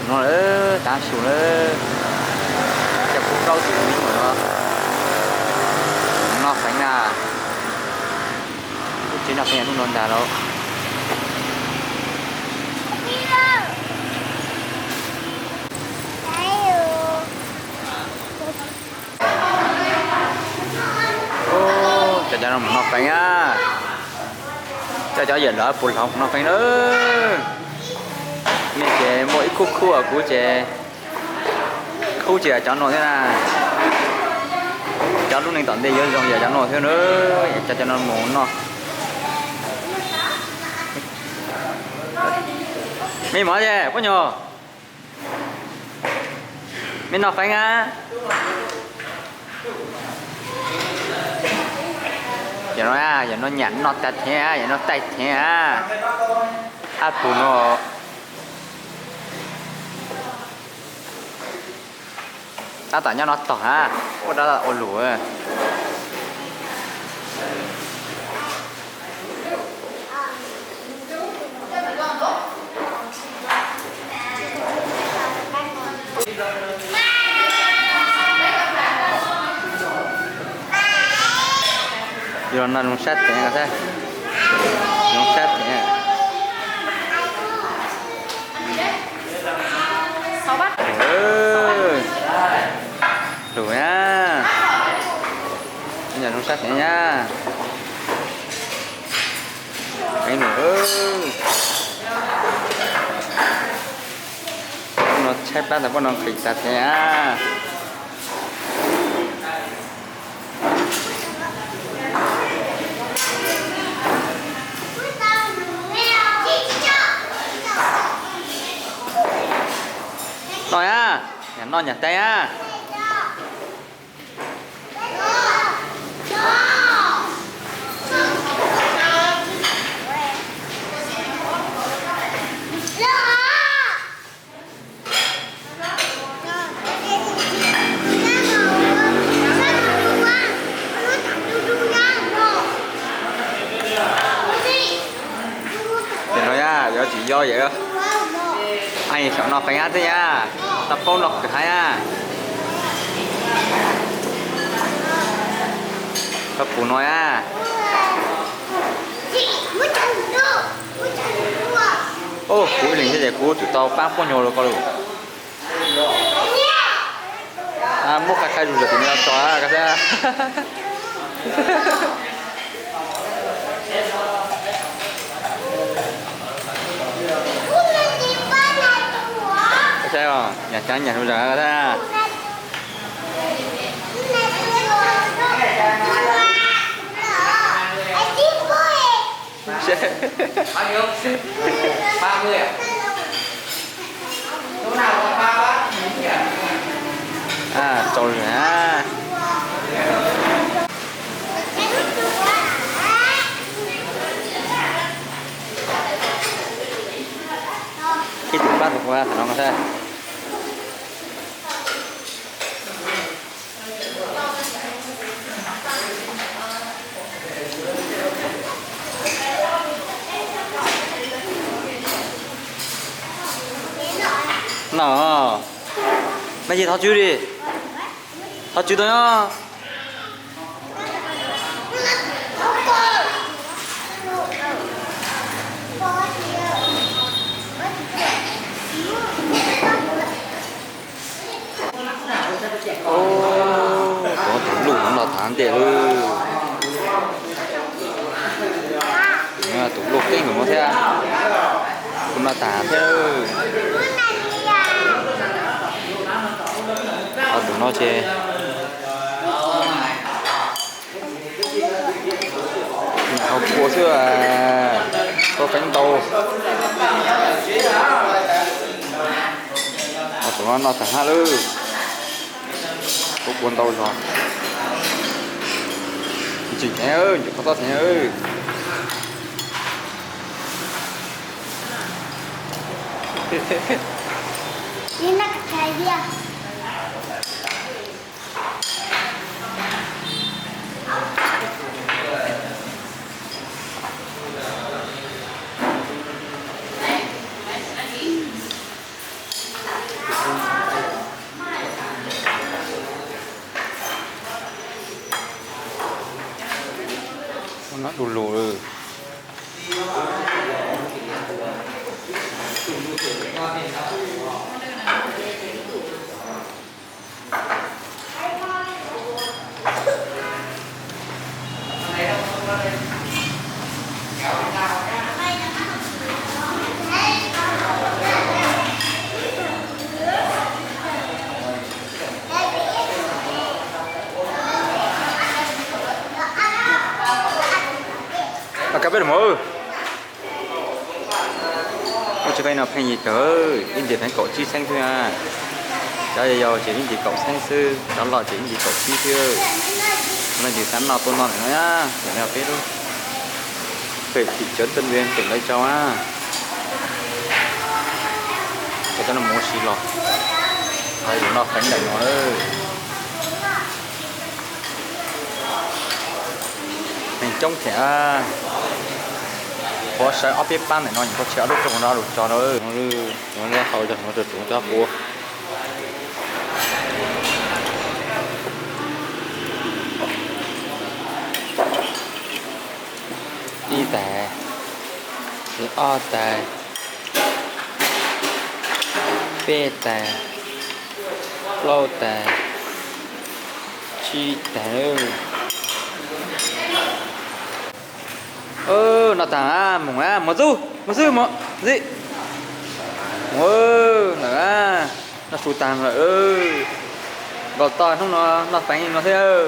No lawm, tav su lawm, cov kuv plaub tus me nyuam no noj feev na. Kuv tsis noj feev hnub no ntag lauj. Cov cov no mus noj feev na. Cov cov yawm lawv puas hloov mus noj feev na. Nej ces muaj ib khub khub, kuv ces khub tsis yog cov no thiab na. Cov lub neej tom ntej yuav zoo yog cov no thiab na. Cov cov no mus noj. Me mov ces poj nyuag, me noj feev a. Yog no, yog no nyam noj tag thiab, yog no taij thiab. Ab pus no. Tab tom nyob no tog na, ua dab ua lus. Yus los no zoo sab thev, zoo sab thev. Lus na, zoo sab thev na. Peb nus, no tshaib plab tas poj no nqhis tas thev na. No na, nyam noj nyam taij na. Ces no yog yuav tsis yog yawm, saum no feev hab thiab na, tau paub no kwv hab na. Koj pum no na. Kuv ib leeg thiab ces kuv twb tau pab poj nyuag rau koj lawm. Muab qhai qhai zus zam tim no tso koj thiab. Saib os, nyam cav nyam zus zam koj thiab. Tsaus lawm na. Ib tug pab tus qhua no saib. No, no ces thov tswv li. Thov tswv tau nyob. Tus, tus luj no los thav ntiag lawm. Tus luj keeb tus no thiab, tus no tag thiab. Tus no ces nyam hauv pua xwb, tau feeb ntau. Tus no no tag hab lawm. Kuv pua ntau zog. Tsis thev, tsis kho tob thev. Mus, ua tsis qe no pheej yig kawg, ib ntim pheej kaum tsib txheeb xwb na. Cov yau ces ib ntim kaum txheeb xwb, cov loj ces ib ntim kaum tsib xwb. Leej twg xav noj tuaj noj ntawm no na, ntawm no peb lub, pem thị trấn Tân Uyên, tỉnh Lai Châu na. Cov no mus ua si los, hais lus noj qeeb ntawm no. Neeg coob thiab, qhuav sawv ob peb pab ntawm no, nyuam qhuav tsheej ob lub rooj no lug tso rau, no hau cov no rau tsuv cov qhuav. Ib tais, ob tais, peb tais, plaub tais, tsib tais. Noj tag, mus, mus xwb, mus xwb, mus xwb. Mus lawm, noj su tag lawm. Nkaus toj hnub no noj feev li no thiab.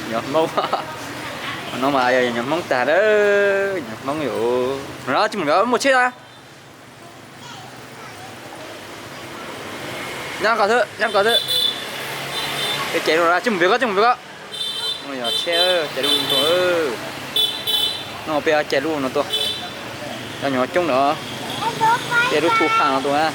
Nyob Hmoob, no mas yog nyob Hmoob tag, nyob Hmoob yom. No tsis mus muaj tsheb a. Nyob ko xwb, nyob ko xwb. Peb cais lub no, tsis mus pem ko, tsis mus pem ko. Yog tsheb cais lub no tuaj. No peb cais lub no tuaj. Cov nyuam coob ntawd, cais lub thu qha no tuaj na.